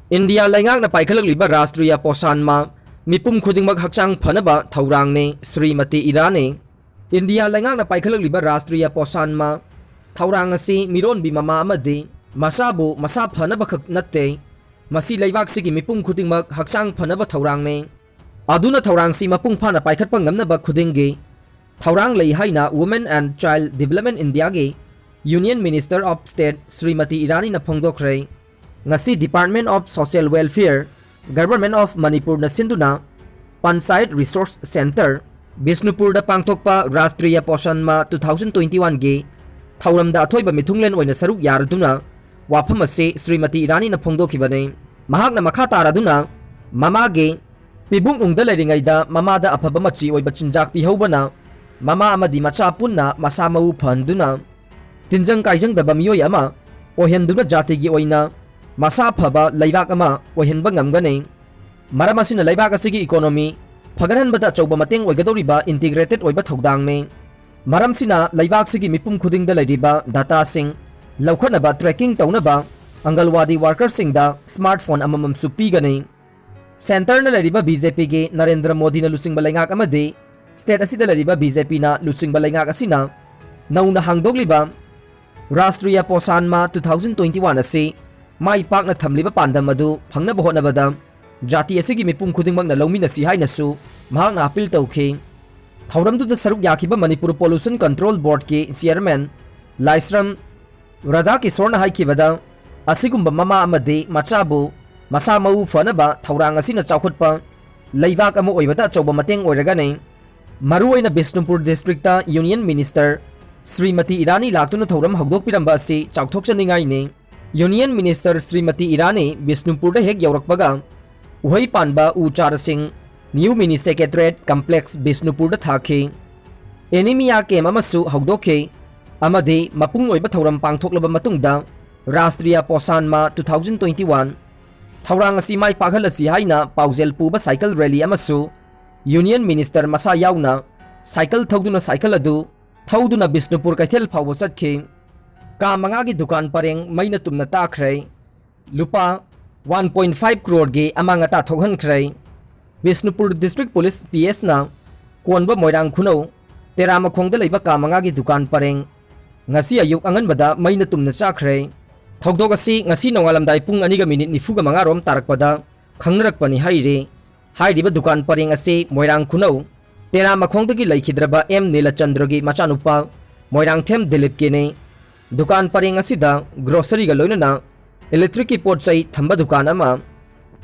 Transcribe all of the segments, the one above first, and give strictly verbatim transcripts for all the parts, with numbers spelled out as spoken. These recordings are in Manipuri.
ꯏꯟꯗꯤꯌꯥ ꯂꯩꯉꯥꯛꯅ ꯄꯥꯏꯈꯠꯂꯛꯂꯤꯕ ꯔꯥꯁꯇ꯭ꯔꯤꯌꯥ ꯄꯣꯁꯥꯟ ꯃꯥ ꯃꯤꯄꯨꯝ ꯈꯨꯗꯤꯡꯃꯛ ꯍꯛꯆꯥꯡ ꯐꯅꯕ ꯊꯧꯔꯥꯡꯅꯤ, ꯁ꯭ꯔꯤꯃꯇꯤ ꯏꯔꯥꯅꯤ꯫ ꯏꯟꯗꯤꯌꯥ ꯂꯩꯉꯥꯛꯅ ꯄꯥꯏꯈꯠꯂꯛꯂꯤꯕ ꯔꯥꯁꯇ꯭ꯔꯤꯌꯥ ꯄꯣꯁꯥꯟ ꯃꯥ ꯊꯧꯔꯥꯡ ꯑꯁꯤ ꯃꯤꯔꯣꯟꯕꯤ ꯃꯃꯥ ꯑꯃꯗꯤ ꯃꯆꯥꯕꯨ ꯃꯁꯥ ꯐꯅꯕ ꯈꯛ ꯅꯠꯇꯦ, ꯃꯁꯤ ꯂꯩꯕꯥꯛꯁꯤꯒꯤ ꯃꯤꯄꯨꯝ ꯈꯨꯗꯤꯡꯃꯛ ꯍꯛꯆꯥꯡ ꯐꯅꯕ ꯊꯧꯔꯥꯡꯅꯤ꯫ ꯑꯗꯨꯅ ꯊꯧꯔꯥꯡꯁꯤ ꯃꯄꯨꯡ ꯐꯥꯅ ꯄꯥꯏꯈꯠꯄ ꯉꯝꯅꯕ ꯈꯨꯗꯤꯡꯒꯤ ꯊꯧꯔꯥꯡ ꯂꯩ ꯍꯥꯏꯅ Women and Child Development Indiaꯒꯤ Union Minister of State Shrimati ꯏꯔꯥꯅꯤꯅ ꯐꯣꯡꯗꯣꯛꯈ꯭ꯔꯦ꯫ ꯉꯁꯤ Department of Social Welfare, Government of Manipurꯅ ꯁꯤꯟꯗꯨꯅ Panchayat Resource Centre, ꯕꯤꯁꯅꯨꯄꯨꯔꯗ ꯄꯥꯡꯊꯣꯛꯄ ꯔꯥꯁꯇ꯭ꯔꯤꯌꯥ ꯄꯣꯁꯥꯟ ꯃꯥ two thousand twenty oneꯒꯤ ꯊꯧꯔꯝꯗ ꯑꯊꯣꯏꯕ ꯃꯤꯊꯨꯡꯂꯦꯟ ꯑꯣꯏꯅ ꯁꯔꯨꯛ ꯌꯥꯔꯗꯨꯅ ꯋꯥꯐꯝ ꯑꯁꯤ ꯁ꯭ꯔꯤꯃꯇꯤ ꯏꯔꯥꯅꯤꯅ ꯐꯣꯡꯗꯣꯛꯈꯤꯕꯅꯤ꯫ ꯃꯍꯥꯛꯅ ꯃꯈꯥ ꯇꯥꯔꯗꯨꯅ ꯃꯃꯥꯒꯤ ꯄꯤꯕꯨꯡꯅꯨꯡꯗ ꯂꯩꯔꯤꯉꯩꯗ ꯃꯃꯥꯗ ꯑꯐꯕ ꯃꯆꯤ ꯑꯣꯏꯕ ꯆꯤꯟꯖꯥꯛ ꯄꯤꯍꯧꯕꯅ ꯃꯃꯥ ꯑꯃꯗꯤ ꯃꯆꯥ ꯄꯨꯟꯅ ꯃꯁꯥ ꯃꯎ ꯐꯍꯟꯗꯨꯅ ꯇꯤꯟꯖꯪ ꯀꯥꯏꯖꯪꯗꯕ ꯃꯤꯑꯣꯏ ꯑꯃ ꯑꯣꯏꯍꯟꯗꯨꯅ ꯖꯥꯇꯤꯒꯤ ꯑꯣꯏꯅ ꯃꯁꯥ ꯐꯕ ꯂꯩꯕꯥꯛ ꯑꯃ ꯑꯣꯏꯍꯟꯕ ꯉꯝꯒꯅꯤ꯫ ꯃꯔꯝ ꯑꯁꯤꯅ ꯂꯩꯕꯥꯛ ꯑꯁꯤꯒꯤ economy ꯐꯒꯠꯍꯟꯕꯗ ꯑꯆꯧꯕ ꯃꯇꯦꯡ ꯑꯣꯏꯒꯗꯧꯔꯤꯕ integrated ꯑꯣꯏꯕ ꯊꯧꯗꯥꯡꯅꯤ꯫ ꯃꯔꯝꯁꯤꯅ ꯂꯩꯕꯥꯛꯁꯤꯒꯤ ꯃꯤꯄꯨꯝ ꯈꯨꯗꯤꯡꯗ ꯂꯩꯔꯤꯕ dataꯁꯤꯡ ꯂꯧꯈꯠꯅꯕ tracking ꯇꯧꯅꯕ ꯑꯪꯒꯜꯋꯥꯗꯤ workerꯁꯤꯡꯗ smartphone ꯑꯃꯃꯝꯁꯨ ꯄꯤꯒꯅꯤ꯫ Centreꯅ ꯂꯩꯔꯤꯕ BJPꯒꯤ ꯅꯔꯦꯟꯗ꯭ꯔ ꯃꯣꯗꯤꯅ ꯂꯨꯆꯤꯡꯕ ꯂꯩꯉꯥꯛ ꯑꯃꯗꯤ state ꯑꯁꯤꯗ ꯂꯩꯔꯤꯕ BJPꯅ ꯂꯨꯆꯤꯡꯕ ꯂꯩꯉꯥꯛ ꯑꯁꯤꯅ ꯅꯧꯅ ꯍꯥꯡꯗꯣꯛꯂꯤꯕ ꯔꯥꯁꯇ꯭ꯔꯤꯌꯥ ꯄꯣꯁꯥꯟ ꯃꯥ two thousand twenty one ꯑꯁꯤ ꯃꯥꯏ ꯄꯥꯛꯅ ꯊꯝꯂꯤꯕ ꯄꯥꯟꯗꯝ ꯑꯗꯨ ꯐꯪꯅꯕ ꯍꯣꯠꯅꯕꯗ ꯖꯥꯇꯤ ꯑꯁꯤꯒꯤ ꯃꯤꯄꯨꯝ ꯈꯨꯗꯤꯡꯃꯛꯅ ꯂꯧꯃꯤꯟꯅꯁꯤ ꯍꯥꯏꯅꯁꯨ ꯃꯍꯥꯛꯅ appeal ꯇꯧꯈꯤ꯫ ꯊꯧꯔꯝꯗꯨꯗ ꯁꯔꯨꯛ ꯌꯥꯈꯤꯕ ꯃꯅꯤꯄꯨꯔ Pollution Control Boardꯀꯤ chairman ꯂꯥꯏꯁ꯭ꯔꯝ ꯔꯥꯙꯥꯀꯤꯁꯣꯔꯅ ꯍꯥꯏꯈꯤꯕꯗ, ꯑꯁꯤꯒꯨꯝꯕ ꯃꯃꯥ ꯑꯃꯗꯤ ꯃꯆꯥꯕꯨ ꯃꯁꯥ ꯃꯎ ꯐꯅꯕ ꯊꯧꯔꯥꯡ ꯑꯁꯤꯅ ꯆꯥꯎꯈꯠꯄ ꯂꯩꯕꯥꯛ ꯑꯃ ꯑꯣꯏꯕꯗ ꯑꯆꯧꯕ ꯃꯇꯦꯡ ꯑꯣꯏꯔꯒꯅꯤ꯫ ꯃꯔꯨꯑꯣꯏꯅ ꯕꯤꯁꯅꯨꯄꯨꯔ districtꯇ Union Minister ꯁ꯭ꯔꯤꯃꯇꯤ ꯏꯔꯥꯅꯤ ꯂꯥꯛꯇꯨꯅ ꯊꯧꯔꯝ ꯍꯧꯗꯣꯛꯄꯤꯔꯝꯕ ꯑꯁꯤ ꯆꯥꯎꯊꯣꯛꯆꯅꯤꯡꯉꯥꯏꯅꯤ꯫ Union Minister ꯁ꯭ꯔꯤꯃꯇꯤ ꯏꯔꯥꯅꯤ ꯕꯤꯁꯅꯨꯄꯨꯔꯗ ꯍꯦꯛ ꯌꯧꯔꯛꯄꯒ ꯎꯍꯩ ꯄꯥꯟꯕ ꯎ ꯆꯥꯔꯥꯁꯤꯡ New Mini Secretariat Complex ꯕꯤꯁꯅꯨꯄꯨꯔꯗ ꯊꯥꯈꯤ꯫ Anemia camp ꯑꯃꯁꯨ ꯍꯧꯗꯣꯛꯈꯤ ꯑꯃꯗꯤ ꯃꯄꯨꯡ ꯑꯣꯏꯕ ꯊꯧꯔꯝ ꯄꯥꯡꯊꯣꯛꯂꯕ ꯃꯇꯨꯡꯗ ꯔꯥꯁꯇ꯭ꯔꯤꯌꯥ ꯄꯣꯁꯥꯟ ꯃꯥ two thousand twenty one ꯊꯧꯔꯥꯡ ꯑꯁꯤ ꯃꯥꯏ ꯄꯥꯛꯍꯜꯂꯁꯤ ꯍꯥꯏꯅ ꯄꯥꯎꯖꯦꯜ ꯄꯨꯕ cycle rally ꯑꯃꯁꯨ Union Minister ꯃꯁꯥ ꯌꯥꯎꯅ cycle ꯊꯧꯗꯨꯅ cycle ꯑꯗꯨ ꯊꯧꯗꯨꯅ ꯕꯤꯁꯅꯨꯄꯨꯔ ꯀꯩꯊꯦꯜ ꯐꯥꯎꯕ ꯆꯠꯈꯤ꯫ ꯀꯥ ꯃꯉꯥꯒꯤ ꯗꯨꯀꯥꯟ ꯄꯔꯦꯡ ꯃꯩꯅ ꯇꯨꯝꯅ ꯇꯥꯈ꯭ꯔꯦ꯫ ꯂꯨꯄꯥ ꯋꯥꯟ ꯄꯣꯏꯟ ꯐꯥꯏꯚ ꯀ꯭ꯔꯣꯔꯒꯤ ꯑꯃꯥꯡ ꯑꯇꯥ ꯊꯣꯛꯍꯟꯈ꯭ꯔꯦ꯫ ꯕꯤꯁꯅꯨꯄꯨꯔ ꯗꯤꯁꯇ꯭ꯔꯤꯛ ꯄꯨꯂꯤꯁ, ꯄꯤ ꯑꯦꯁꯅ ꯀꯣꯟꯕ ꯃꯣꯏꯔꯥꯡ ꯈꯨꯅꯧ ꯇꯦꯔꯥ ꯃꯈꯣꯡꯗ ꯂꯩꯕ ꯀꯥ ꯃꯉꯥꯒꯤ ꯗꯨꯀꯥꯟ ꯄꯔꯦꯡ ꯉꯁꯤ ꯑꯌꯨꯛ ꯑꯉꯟꯕꯗ ꯃꯩꯅ ꯇꯨꯝꯅ ꯆꯥꯈ꯭ꯔꯦ꯫ ꯊꯧꯗꯣꯛ ꯑꯁꯤ ꯉꯁꯤ ꯅꯣꯡꯉꯥꯜꯂꯝꯗꯥꯏ ꯄꯨꯡ ꯑꯅꯤꯒ ꯃꯤꯅꯤꯠ ꯅꯤꯐꯨꯒ ꯃꯉꯥ ꯔꯣꯝ ꯇꯥꯔꯛꯄꯗ ꯈꯪꯅꯔꯛꯄꯅꯤ ꯍꯥꯏꯔꯤ꯫ ꯍꯥꯏꯔꯤꯕ ꯗꯨꯀꯥꯟ ꯄꯔꯦꯡ ꯑꯁꯤ ꯃꯣꯏꯔꯥꯡ ꯈꯨꯅꯧ ꯇꯦꯔꯥ ꯃꯈꯣꯡꯗꯒꯤ ꯂꯩꯈꯤꯗ꯭ꯔꯕ ꯑꯦꯝ ꯅꯤꯂꯆꯟꯗ꯭ꯔꯒꯤ ꯃꯆꯥꯅꯨꯄꯥ ꯃꯣꯏꯔꯥꯡꯊꯦꯝ ꯗꯤꯂꯤꯞꯀꯤꯅꯤ꯫ ꯗꯨꯀꯥꯟ ꯄꯔꯦꯡ ꯑꯁꯤꯗ ꯒ꯭ꯔꯣꯁꯔꯤꯒ ꯂꯣꯏꯅꯅ ꯏꯂꯦꯛꯇ꯭ꯔꯤꯛꯀꯤ ꯄꯣꯠ ꯆꯩ ꯊꯝꯕ ꯗꯨꯀꯥꯟ ꯑꯃ,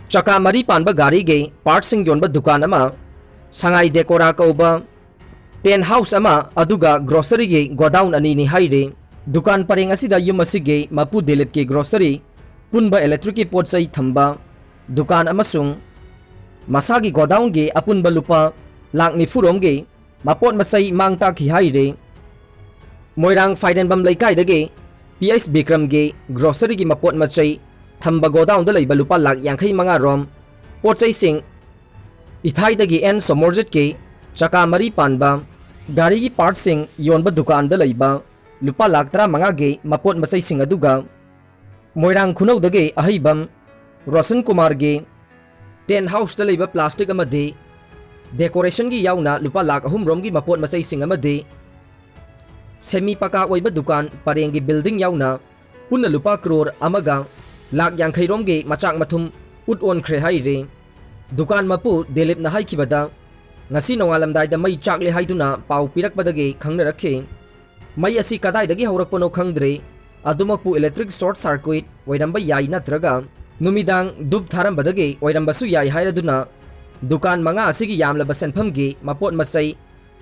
ꯆꯀꯥ ꯃꯔꯤ ꯄꯥꯟꯕ ꯒꯥꯔꯤꯒꯤ ꯄꯥꯔꯠꯁꯤꯡ ꯌꯣꯟꯕ ꯗꯨꯀꯥꯟ ꯑꯃ, ꯁꯉꯥꯏ ꯗꯦꯀꯣꯔꯥ ꯀꯧꯕ ꯇꯦꯟ ꯍꯥꯎꯁ ꯑꯃ, ꯑꯗꯨꯒ ꯒ꯭ꯔꯣꯁꯔꯤꯒꯤ ꯒꯣꯗꯥꯎꯟ ꯑꯅꯤꯅꯤ ꯍꯥꯏꯔꯤ꯫ ꯗꯨꯀꯥꯟ ꯄꯔꯦꯡ ꯑꯁꯤꯗ ꯌꯨꯝ ꯑꯁꯤꯒꯤ ꯃꯄꯨ ꯗꯤꯂꯤꯞꯀꯤ ꯒ꯭ꯔꯣꯁꯔꯤ, ꯄꯨꯟꯕ ꯏꯂꯦꯛꯇ꯭ꯔꯤꯛꯀꯤ ꯄꯣꯠ ꯆꯩ ꯊꯝꯕ ꯗꯨꯀꯥꯟ ꯑꯃꯁꯨꯡ ꯃꯁꯥꯒꯤ ꯒꯣꯗꯥꯎꯟꯒꯤ ꯑꯄꯨꯟꯕ ꯂꯨꯄꯥ ꯂꯥꯈ ꯅꯤꯐꯨ ꯔꯣꯝꯒꯤ ꯃꯄꯣꯠ ꯃꯆꯩ ꯃꯥꯡ ꯇꯥꯛꯈꯤ ꯍꯥꯏꯔꯤ꯫ ꯃꯣꯏꯔꯥꯡ ꯐꯥꯏꯔꯦꯟꯕꯝ ꯂꯩꯀꯥꯏꯗꯒꯤ ꯄꯤ ꯑꯩꯆ ꯕꯤꯀ꯭ꯔꯝꯒꯤ ꯒ꯭ꯔꯣꯁꯔꯤꯒꯤ ꯃꯄꯣꯠ ꯃꯆꯩ ꯊꯝꯕ ꯒꯣꯗꯥꯎꯟꯗ ꯂꯩꯕ ꯂꯨꯄꯥ ꯂꯥꯈ ꯌꯥꯡꯈꯩ ꯃꯉꯥ ꯔꯣꯝ ꯄꯣꯠ ꯆꯩꯁꯤꯡ, ꯏꯊꯥꯏꯗꯒꯤ ꯑꯦꯟ ꯁꯣꯃꯣꯔꯖꯤꯠꯀꯤ ꯆꯀꯥ ꯃꯔꯤ ꯄꯥꯟꯕ ꯒꯥꯔꯤꯒꯤ ꯄꯥꯔꯠꯁꯤꯡ ꯌꯣꯟꯕ ꯗꯨꯀꯥꯟꯗ ꯂꯩꯕ ꯂꯨꯄꯥ ꯂꯥꯈ ꯇꯔꯥꯃꯉꯥꯒꯤ ꯃꯄꯣꯠ ꯃꯆꯩꯁꯤꯡ ꯑꯗꯨꯒ ꯃꯣꯏꯔꯥꯡ ꯈꯨꯅꯧꯗꯒꯤ ꯑꯍꯩꯕꯝ ꯔꯣꯁꯟ ꯀꯨꯃꯥꯔꯒꯤ ꯇꯦꯟ ꯍꯥꯎꯁꯇ ꯂꯩꯕ ꯄ꯭ꯂꯥꯁꯇꯤꯛ ꯑꯃꯗꯤ ꯗꯦꯀꯣꯔꯦꯁꯟꯒꯤ ꯌꯥꯎꯅ ꯂꯨꯄꯥ ꯂꯥꯈ ꯑꯍꯨꯝ ꯔꯣꯝꯒꯤ ꯃꯄꯣꯠ ꯃꯆꯩꯁꯤꯡ ꯑꯃꯗꯤ ꯁꯦꯃꯤ ꯄꯀꯥ ꯑꯣꯏꯕ ꯗꯨꯀꯥꯟ ꯄꯔꯦꯡꯒꯤ ꯕꯤꯜꯗꯤꯡ ꯌꯥꯎꯅ ꯄꯨꯟꯅ ꯂꯨꯄꯥ ꯀ꯭ꯔꯣꯔ ꯑꯃꯒ ꯂꯥꯈ ꯌꯥꯡꯈꯩ ꯔꯣꯝꯒꯤ ꯃꯆꯥꯛ ꯃꯊꯨꯝ ꯎꯠ ꯑꯣꯟꯈ꯭ꯔꯦ ꯍꯥꯏꯔꯤ꯫ ꯗꯨꯀꯥꯟ ꯃꯄꯨ ꯗꯤꯂꯤꯞꯅ ꯍꯥꯏꯈꯤꯕꯗ, ꯉꯁꯤ ꯅꯣꯡꯉꯥꯜꯂꯝꯗꯥꯏꯗ ꯃꯩ ꯆꯥꯛꯂꯦ ꯍꯥꯏꯗꯨꯅ ꯄꯥꯎ ꯄꯤꯔꯛꯄꯗꯒꯤ ꯈꯪꯅꯔꯛꯈꯤ꯫ ꯃꯩ ꯑꯁꯤ ꯀꯗꯥꯏꯗꯒꯤ ꯍꯧꯔꯛꯄꯅꯣ ꯈꯪꯗ꯭ꯔꯤ, ꯑꯗꯨꯃꯛꯄꯨ ꯏꯂꯦꯛꯇ꯭ꯔꯤꯛ ꯁꯣꯔꯠ ꯁꯥꯔꯀ꯭ꯋꯤꯠ ꯑꯣꯏꯔꯝꯕ ꯌꯥꯏ, ꯅꯠꯇ꯭ꯔꯒ ꯅꯨꯃꯤꯗꯥꯡ ꯙꯨꯞ ꯊꯥꯔꯝꯕꯗꯒꯤ ꯑꯣꯏꯔꯝꯕꯁꯨ ꯌꯥꯏ ꯍꯥꯏꯔꯗꯨꯅ ꯗꯨꯀꯥꯟ ꯃꯉꯥ ꯑꯁꯤꯒꯤ ꯌꯥꯝꯂꯕ ꯁꯦꯟꯐꯝꯒꯤ ꯃꯄꯣꯠ ꯃꯆꯩ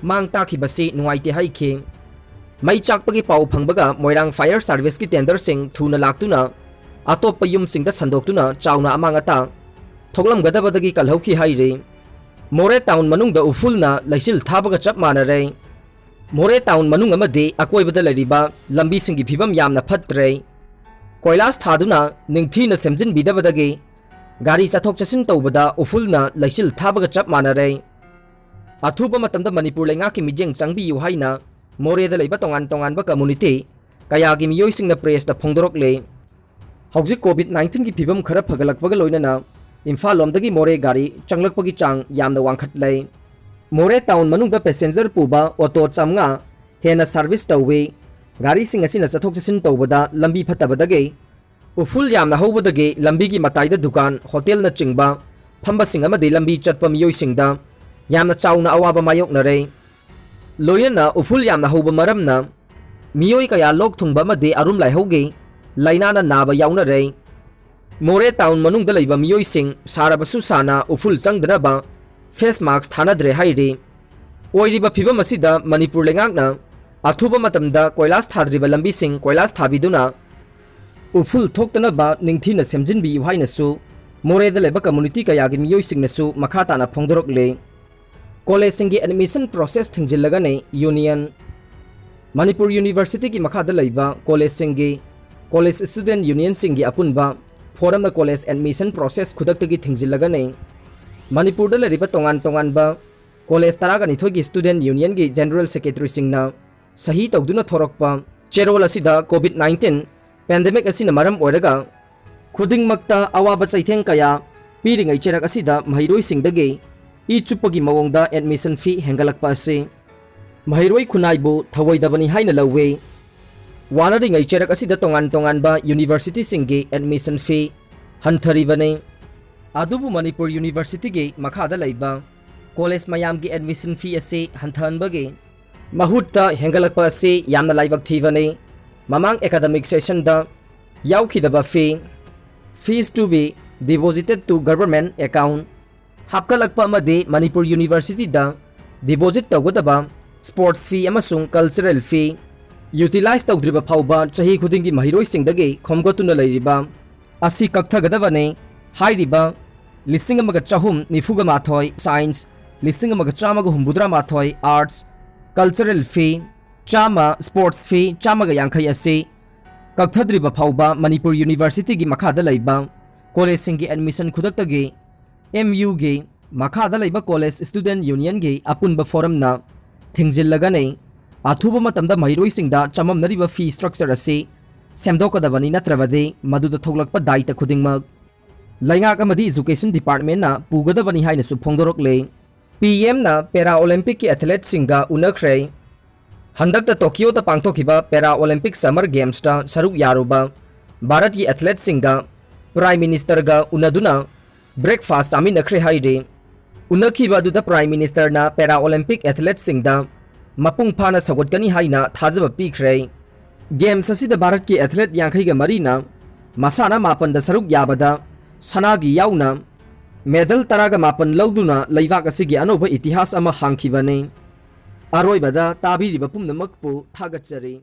ꯃꯥꯡ ꯇꯥꯛꯈꯤꯕꯁꯤ ꯅꯨꯡꯉꯥꯏꯇꯦ ꯍꯥꯏꯈꯤ꯫ ꯃꯩ ꯆꯥꯛꯄꯒꯤ ꯄꯥꯎ ꯐꯪꯕꯒ ꯃꯣꯏꯔꯥꯡ ꯐꯥꯌꯔ ꯁꯥꯔꯚꯤꯁꯀꯤ ꯇꯦꯟꯗꯔꯁꯤꯡ ꯊꯨꯅ ꯂꯥꯛꯇꯨꯅ ꯑꯇꯣꯞꯄ ꯌꯨꯝꯁꯤꯡꯗ ꯁꯟꯗꯣꯛꯇꯨꯅ ꯆꯥꯎꯅ ꯑꯃꯥꯡ ꯑꯇꯥ ꯊꯣꯛꯂꯝꯒꯗꯕꯗꯒꯤ ꯀꯜꯍꯧꯈꯤ ꯍꯥꯏꯔꯤ꯫ ꯃꯣꯔꯦ ꯇꯥꯎꯟ ꯃꯅꯨꯡꯗ ꯎꯐꯨꯜꯅ ꯂꯩꯆꯤꯜ ꯊꯥꯕꯒ ꯆꯞ ꯃꯥꯟꯅꯔꯦ꯫ ꯃꯣꯔꯦ ꯇꯥꯎꯟ ꯃꯅꯨꯡ ꯑꯃꯗꯤ ꯑꯀꯣꯏꯕꯗ ꯂꯩꯔꯤꯕ ꯂꯝꯕꯤꯁꯤꯡꯒꯤ ꯐꯤꯕꯝ ꯌꯥꯝꯅ ꯐꯠꯇ꯭ꯔꯦ꯫ ꯀꯣꯏꯂꯥꯁ ꯊꯥꯗꯨꯅ ꯅꯤꯡꯊꯤꯅ ꯁꯦꯝꯖꯤꯟꯕꯤꯗꯕꯗꯒꯤ ꯒꯥꯔꯤ ꯆꯠꯊꯣꯛ ꯆꯠꯁꯤꯟ ꯇꯧꯕꯗ ꯎꯐꯨꯜꯅ ꯂꯩꯆꯤꯜ ꯊꯥꯕꯒ ꯆꯞ ꯃꯥꯟꯅꯔꯦ꯫ ꯑꯊꯨꯕ ꯃꯇꯝꯗ ꯃꯅꯤꯄꯨꯔ ꯂꯩꯉꯥꯛꯀꯤ ꯃꯤꯠꯌꯦꯡ ꯆꯪꯕꯤꯌꯨ ꯍꯥꯏꯅ ꯃꯣꯔꯦꯗ ꯂꯩꯕ ꯇꯣꯉꯥꯟ ꯇꯣꯉꯥꯟꯕ ꯀꯝꯃꯨꯅꯤꯇꯤ ꯀꯌꯥꯒꯤ ꯃꯤꯑꯣꯏꯁꯤꯡꯅ ꯄ꯭ꯔꯦꯁꯇ ꯐꯣꯡꯗꯣꯔꯛꯂꯦ꯫ ꯍꯧꯖꯤꯛ COVID nineteen ꯒꯤ ꯐꯤꯕꯝ ꯈꯔ ꯐꯒꯠꯂꯛꯄꯒ ꯂꯣꯏꯅꯅ ꯏꯝꯐꯥꯜ ꯂꯣꯝꯗꯒꯤ ꯃꯣꯔꯦ ꯒꯥꯔꯤ ꯆꯪꯂꯛꯄꯒꯤ ꯆꯥꯡ ꯌꯥꯝꯅ ꯋꯥꯡꯈꯠꯂꯦ꯫ ꯃꯣꯔꯦ ꯇꯥꯎꯟ ꯃꯅꯨꯡꯗ ꯄꯦꯁꯦꯟꯖꯔ ꯄꯨꯕ ꯑꯣꯇꯣ ꯆꯥꯝꯃꯉꯥ ꯍꯦꯟꯅ ꯁꯥꯔꯚꯤꯁ ꯇꯧꯏ꯫ ꯒꯥꯔꯤꯁꯤꯡ ꯑꯁꯤꯅ ꯆꯠꯊꯣꯛ ꯆꯠꯁꯤꯟ ꯇꯧꯕꯗ ꯂꯝꯕꯤ ꯐꯠꯇꯕꯗꯒꯤ ꯎꯐꯨꯜ ꯌꯥꯝꯅ ꯍꯧꯕꯗꯒꯤ ꯂꯝꯕꯤꯒꯤ ꯃꯇꯥꯏꯗ ꯗꯨꯀꯥꯟ, ꯍꯣꯇꯦꯜꯅꯆꯤꯡꯕ ꯐꯝꯕꯁꯤꯡ ꯑꯃꯗꯤ ꯂꯝꯕꯤ ꯆꯠꯄ ꯃꯤꯑꯣꯏꯁꯤꯡꯗ ꯌꯥꯝꯅ ꯆꯥꯎꯅ ꯑꯋꯥꯕ ꯃꯥꯌꯣꯛꯅꯔꯦ꯫ ꯂꯣꯏꯅꯅ ꯎꯐꯨꯜ ꯌꯥꯝꯅ ꯍꯧꯕ ꯃꯔꯝꯅ ꯃꯤꯑꯣꯏ ꯀꯌꯥ ꯂꯣꯛ ꯊꯨꯡꯕ ꯑꯃꯗꯤ ꯑꯔꯨꯝ ꯂꯥꯏꯍꯧꯒꯤ ꯂꯥꯏꯅꯥꯅ ꯅꯥꯕ ꯌꯥꯎꯅꯔꯦ꯫ ꯃꯣꯔꯦ ꯇꯥꯎꯟ ꯃꯅꯨꯡꯗ ꯂꯩꯕ ꯃꯤꯑꯣꯏꯁꯤꯡ ꯁꯥꯔꯕꯁꯨ ꯁꯥꯅ ꯎꯐꯨꯜ ꯆꯪꯗꯅꯕ ꯐꯦꯁ ꯃꯥꯁꯛ ꯊꯥꯅꯗ꯭ꯔꯦ ꯍꯥꯏꯔꯤ꯫ ꯑꯣꯏꯔꯤꯕ ꯐꯤꯕꯝ ꯑꯁꯤꯗ ꯃꯅꯤꯄꯨꯔ ꯂꯩꯉꯥꯛꯅ ꯑꯊꯨꯕ ꯃꯇꯝꯗ ꯀꯣꯏꯂꯥꯁ ꯊꯥꯗ꯭ꯔꯤꯕ ꯂꯝꯕꯤꯁꯤꯡ ꯀꯣꯏꯂꯥꯁ ꯊꯥꯕꯤꯗꯨꯅ ꯎꯐꯨꯜ ꯊꯣꯛꯇꯅꯕ ꯅꯤꯡꯊꯤꯅ ꯁꯦꯝꯖꯤꯟꯕꯤꯌꯨ ꯍꯥꯏꯅꯁꯨ ꯃꯣꯔꯦꯗ ꯂꯩꯕ ꯀꯝꯃꯨꯅꯤꯇꯤ ꯀꯌꯥꯒꯤ ꯃꯤꯑꯣꯏꯁꯤꯡꯅꯁꯨ ꯃꯈꯥ ꯇꯥꯅ ꯐꯣꯡꯗꯣꯔꯛꯂꯤ꯫ ꯀꯣꯂꯦꯖꯁꯤꯡꯒꯤ ꯑꯦꯗꯃꯤꯁꯟ ꯄ꯭ꯔꯣꯁꯦꯁ ꯊꯤꯡꯖꯤꯜꯂꯒꯅꯤ ꯌꯨꯅꯤꯌꯟ꯫ ꯃꯅꯤꯄꯨꯔ ꯌꯨꯅꯤꯚꯔꯁꯤꯇꯤꯒꯤ ꯃꯈꯥꯗ ꯂꯩꯕ ꯀꯣꯂꯦꯖꯁꯤꯡꯒꯤ ꯀꯣꯂꯦꯖ ꯁ꯭ꯇꯨꯗꯦꯟꯠ ꯌꯨꯅꯤꯌꯟꯁꯤꯡꯒꯤ ꯑꯄꯨꯟꯕ ꯐꯣꯔꯝꯅ ꯀꯣꯂꯦꯖ ꯑꯦꯗꯃꯤꯁꯟ ꯄ꯭ꯔꯣꯁꯦꯁ ꯈꯨꯗꯛꯇꯒꯤ ꯊꯤꯡꯖꯤꯜꯂꯒꯅꯤ꯫ ꯃꯅꯤꯄꯨꯔꯗ ꯂꯩꯔꯤꯕ ꯇꯣꯉꯥꯟ ꯇꯣꯉꯥꯟꯕ ꯀꯣꯂꯦꯖ ꯇꯔꯥꯒ ꯅꯤꯊꯣꯏꯒꯤ ꯁ꯭ꯇꯨꯗꯦꯟꯠ ꯌꯨꯅꯤꯌꯟꯒꯤ ꯖꯦꯅꯔꯦꯜ ꯁꯦꯀ꯭ꯔꯦꯇꯔꯤꯁꯤꯡꯅ ꯁꯍꯤ ꯇꯧꯗꯨꯅ ꯊꯣꯔꯛꯄ ꯆꯦꯔꯣꯜ ꯑꯁꯤꯗ COVID nineteen ꯄꯦꯟꯗꯦꯃꯤꯛ ꯑꯁꯤꯅ ꯃꯔꯝ ꯑꯣꯏꯔꯒ ꯈꯨꯗꯤꯡꯃꯛꯇ ꯑꯋꯥꯕ ꯆꯩꯊꯦꯡ ꯀꯌꯥ ꯄꯤꯔꯤꯉꯩ ꯆꯩꯔꯛ ꯑꯁꯤꯗ ꯃꯍꯩꯔꯣꯏꯁꯤꯡꯗꯒꯤ ꯏ ꯆꯨꯞꯄꯒꯤ ꯃꯑꯣꯡꯗ ꯑꯦꯗꯃꯤꯁꯟ ꯐꯤ ꯍꯦꯟꯒꯠꯂꯛꯄ ꯑꯁꯤ ꯃꯍꯩꯔꯣꯏ ꯈꯨꯟꯅꯥꯏꯕꯨ ꯊꯧꯑꯣꯏꯗꯕꯅꯤ ꯍꯥꯏꯅ ꯂꯧꯏ꯫ ꯋꯥꯅꯔꯤꯉꯩ ꯆꯩꯔꯛ ꯑꯁꯤꯗ ꯇꯣꯉꯥꯟ ꯇꯣꯉꯥꯟꯕ ꯌꯨꯅꯤꯚꯔꯁꯤꯇꯤꯁꯤꯡꯒꯤ ꯑꯦꯗꯃꯤꯁꯟ ꯐꯤ ꯍꯟꯊꯔꯤꯕꯅꯤ꯫ ꯑꯗꯨꯕꯨ ꯃꯅꯤꯄꯨꯔ ꯌꯨꯅꯤꯚꯔꯁꯤꯇꯤꯒꯤ ꯃꯈꯥꯗ ꯂꯩꯕ ꯀꯣꯂꯦꯖ ꯃꯌꯥꯝꯒꯤ ꯑꯦꯗꯃꯤꯁꯟ ꯐꯤ ꯑꯁꯤ ꯍꯟꯊꯍꯟꯕꯒꯤ ꯃꯍꯨꯠꯇ ꯍꯦꯟꯒꯠꯂꯛꯄ ꯑꯁꯤ ꯌꯥꯝꯅ ꯂꯥꯏꯕꯛ ꯊꯤꯕꯅꯤ꯫ ꯃꯃꯥꯡ ꯑꯦꯀꯥꯗꯃꯤꯛ ꯁꯦꯁꯟꯗ ꯌꯥꯎꯈꯤꯗꯕ fee, fees to be deposited to government account ꯍꯥꯞꯀꯠꯂꯛꯄ ꯑꯃꯗꯤ ꯃꯅꯤꯄꯨꯔ ꯌꯨꯅꯤꯚꯔꯁꯤꯇꯤꯗ ꯗꯤꯄꯣꯖꯤꯠ ꯇꯧꯒꯗꯕ ꯁ꯭ꯄꯣꯔꯠꯁ ꯐꯤ ꯑꯃꯁꯨꯡ ꯀꯜꯆꯔꯦꯜ ꯐꯤ ꯌꯨꯇꯤꯂꯥꯏꯖ ꯇꯧꯗ꯭ꯔꯤꯕ ꯐꯥꯎꯕ ꯆꯍꯤ ꯈꯨꯗꯤꯡꯒꯤ ꯃꯍꯩꯔꯣꯏꯁꯤꯡꯗꯒꯤ ꯈꯣꯝꯒꯠꯇꯨꯅ ꯂꯩꯔꯤꯕ ꯑꯁꯤ ꯀꯛꯊꯒꯗꯕꯅꯤ꯫ ꯍꯥꯏꯔꯤꯕ ꯂꯤꯁꯤꯡ ꯑꯃꯒ ꯆꯍꯨꯝ ꯅꯤꯐꯨꯒ ꯃꯥꯊꯣꯏ ꯁꯥꯏꯟꯁ, ꯂꯤꯁꯤꯡ ꯑꯃꯒ ꯆꯥꯝꯃꯒ ꯍꯨꯝꯐꯨꯇꯔꯥ ꯃꯥꯊꯣꯏ ꯑꯥꯔꯠꯁ, ꯀꯜꯆꯔꯦꯜ ꯐꯤ ꯆꯥꯝꯃ, ꯁ꯭ꯄꯣꯔꯠꯁ ꯐꯤ ꯆꯥꯝꯃꯒ ꯌꯥꯡꯈꯩ ꯑꯁꯤ ꯀꯛꯊꯗ꯭ꯔꯤꯕ ꯐꯥꯎꯕ ꯃꯅꯤꯄꯨꯔ ꯌꯨꯅꯤꯚꯔꯁꯤꯇꯤꯒꯤ ꯃꯈꯥꯗ ꯂꯩꯕ ꯀꯣꯂꯦꯖꯁꯤꯡꯒꯤ ꯑꯦꯗꯃꯤꯁꯟ ꯈꯨꯗꯛꯇꯒꯤ ꯑꯦꯝ ꯌꯨꯒꯤ ꯃꯈꯥꯗ ꯂꯩꯕ ꯀꯣꯂꯦꯖ ꯁ꯭ꯇꯨꯗꯦꯟꯠ ꯌꯨꯅꯤꯌꯟꯒꯤ ꯑꯄꯨꯟꯕ ꯐꯣꯔꯝꯅ ꯊꯤꯡꯖꯤꯜꯂꯒꯅꯤ꯫ ꯑꯊꯨꯕ ꯃꯇꯝꯗ ꯃꯍꯩꯔꯣꯏꯁꯤꯡꯗ ꯆꯃꯝꯅꯔꯤꯕ ꯐꯤ ꯁ꯭ꯇ꯭ꯔꯛꯆꯔ ꯑꯁꯤ ꯁꯦꯝꯗꯣꯛꯀꯗꯕꯅꯤ, ꯅꯠꯇ꯭ꯔꯕꯗꯤ ꯃꯗꯨꯗ ꯊꯣꯛꯂꯛꯄ ꯗꯥꯏꯇ ꯈꯨꯗꯤꯡꯃꯛ ꯂꯩꯉꯥꯛ ꯑꯃꯗꯤ Education Departmentꯅ ꯄꯨꯒꯗꯕꯅꯤ ꯍꯥꯏꯅꯁꯨ ꯐꯣꯡꯗꯣꯔꯛꯂꯦ꯫ ꯄꯤ ꯑꯦꯝꯅ ꯄꯦꯔꯥ ꯑꯣꯂꯦꯝꯄꯤꯛꯀꯤ ꯑꯦꯊꯂꯦꯠꯁꯤꯡꯒ ꯎꯅꯈ꯭ꯔꯦ꯫ ꯍꯟꯗꯛꯇ ꯇꯣꯀꯤꯌꯣꯗ ꯄꯥꯡꯊꯣꯛꯈꯤꯕ ꯄꯦꯔꯥ ꯑꯣꯂꯦꯝꯄꯤꯛ ꯁꯝꯃꯔ ꯒꯦꯝꯁꯇ ꯁꯔꯨꯛ ꯌꯥꯔꯨꯕ ꯚꯥꯔꯠꯀꯤ ꯑꯦꯊꯂꯦꯠꯁꯤꯡꯒ ꯄ꯭ꯔꯥꯏꯝ ꯃꯤꯅꯤꯁꯇꯔꯒ ꯎꯅꯗꯨꯅ ꯕ꯭ꯔꯦꯛꯐꯥꯁ ꯆꯥꯃꯤꯟꯅꯈ꯭ꯔꯦ ꯍꯥꯏꯔꯤ꯫ ꯎꯅꯈꯤꯕ ꯑꯗꯨꯗ ꯄ꯭ꯔꯥꯏꯝ ꯃꯤꯅꯤꯁꯇꯔꯅ ꯄꯦꯔꯥ ꯑꯣꯂꯦꯝꯄꯤꯛ ꯑꯦꯊꯂꯦꯠꯁꯤꯡꯗ ꯃꯄꯨꯡ ꯐꯥꯅ ꯁꯧꯒꯠꯀꯅꯤ ꯍꯥꯏꯅ ꯊꯥꯖꯕ ꯄꯤꯈ꯭ꯔꯦ꯫ ꯒꯦꯝꯁ ꯑꯁꯤꯗ ꯚꯥꯔꯠꯀꯤ ꯑꯦꯊꯂꯦꯠ ꯌꯥꯡꯈꯩꯒ ꯃꯔꯤꯅ ꯃꯁꯥꯟꯅ ꯃꯥꯄꯟꯗ ꯁꯔꯨꯛ ꯌꯥꯕꯗ ꯁꯅꯥꯒꯤ ꯌꯥꯎꯅ ꯃꯦꯗꯜ ꯇꯔꯥꯒ ꯃꯥꯄꯟ ꯂꯧꯗꯨꯅ ꯂꯩꯕꯥꯛ ꯑꯁꯤꯒꯤ ꯑꯅꯧꯕ ꯏꯇꯤꯍꯥꯁ ꯑꯃ ꯍꯥꯡꯈꯤꯕꯅꯤ꯫ ꯑꯔꯣꯏꯕꯗ ꯇꯥꯕꯤꯔꯤꯕ ꯄꯨꯝꯅꯃꯛꯄꯨ ꯊꯥꯒꯠꯆꯔꯤ꯫